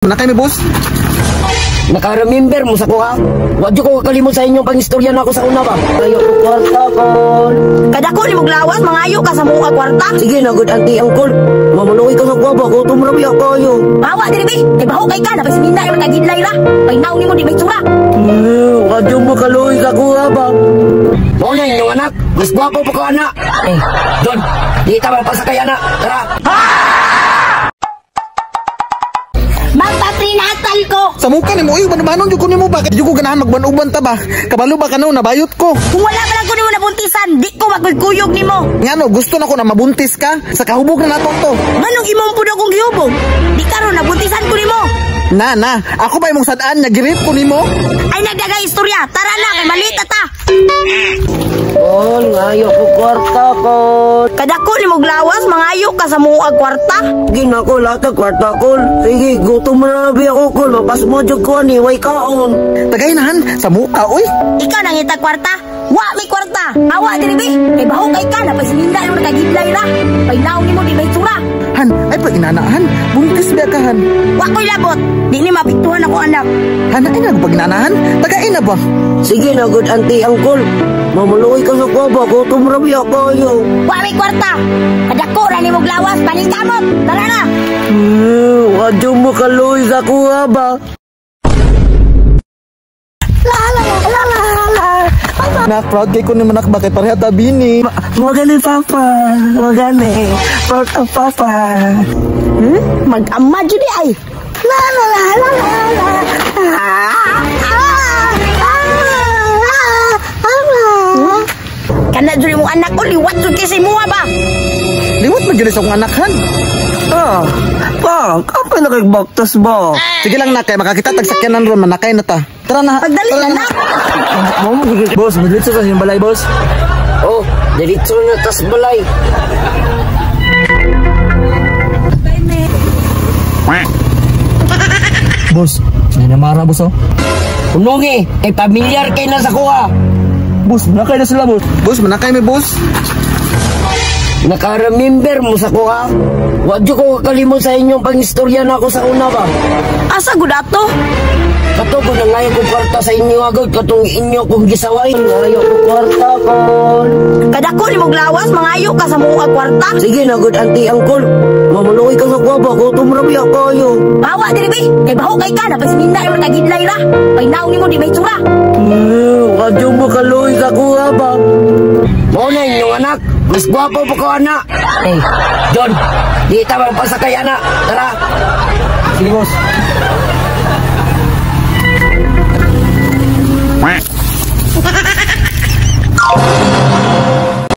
Manakay mi, boss. Naka-remember mo sa kuha? Wa jud ko kalimot sa inyong pangistorya na ako sa una ba? Ayo ko kwarta kon. Kadako ni lawas, mangayo ka sa mga kwarta. Sige na gud, auntie, uncle. Mamuluhi ka sa kuha ba? Gutom ra biya kayo. Bawa diri bi, kay baho kay ka na pasminda naman kagidlay ra. Paynaw nimo di may tsura. Wa jud mo kaluoy sa kuha ba? Mao na inyong anak, mas gwapo pa ko anak. Eh, Don, di ta mapasakay anak. Tara. Magpaprinatal ko. Sa muka nimo, uy, manumanon jud ko nimo ba? Di ko ganahan magban-uban ta ba? Kabalo ba kano nabayot ko? Kung wala pa lang ko nimo nabuntisan, di ko magkuyog nimo. Ngano gusto na ko na mabuntis ka? Sa kahubog na nato to. Nganong imong pud akong gihubog? Di karon nabuntisan ko nimo. Na na, ako ba imong sad-an nga girip ko nimo? Ay nagdaga istorya, tara na kay malita ta. Kol, ngayo ko kwarta kon. Kadako ni lawas, mangayo ka sa mga kwarta. Sige na ko, latag kwarta kol. Sige, gutom na bi ako kol. Mapasmo jud ko ani, way kaon. Tagay nahan sa muka oy. Ikaw nang itag kwarta. Wa may kwarta. Awa diri bi. Kay baho kay ka na pasminda naman kagidlay ra. Paynaw nimo di may tsura. Han, ay pag inanahan, buntis ba ka han? Wa ko'y labot. Di ni mapiktuhan ako anak. Han, ay nagpagnanahan, tagay na ba? Sige na gud, auntie, uncle. Mamuluhi ka sa kuha ba? Gutom ra biya kayo. Wa may kwarta. Kadako ra nimo lawas, paningkamot. Tara na. Wa jud mo kaluoy sa kuha ba? La la la la la. Nak, proud kay ko ni manak bakit pareha ta bini. Magali papa, magali. Proud of papa. Mag-ama jud di ay. La la la la la la. Ah, ah, ah, ah. Kana jud imong anak ko liwat jud kay sa imuha ba? Liwat man jud sa akong anak han. Ah, pa, kapay na kay baktas ba? Sige lang nak, kay makakita tag sakyanan ron manakay na ta. Tara na. Pagdali tara na nak. Boss, madiretso sa inyong balay, boss. Oh, diretso na tas balay. Boss, nanamara, boss, oh. Unungi, kay pamilyar kay na sa kuha. Boss, manakay na sila, boss. Boss, manakay mi boss. Naka-remember mo sa kuha? Wa jud ko kalimot sa inyong pangistorya na ako sa una ba? Asa gud ato? Kato ko na ngayon ko kwarta sa inyo agad, katong inyo kong gisaway. Ngayon ko kwarta kon. Kadako ni lawas, mangayo ka sa mga kwarta. Sige na gud, auntie, uncle. Mamuluhi ka sa kuha ba? Gutom ra biya kayo. Bawa diri bi, kay baho kay ka na pasminda naman kagidlay ra. Paynaw nimo di may tsura. Wa jud mo kaluoy sa kuha ba? Mao na inyong anak, mas gwapo pa ko anak. Eh, John, di ta mapasakay anak. Tara. Sige, boss.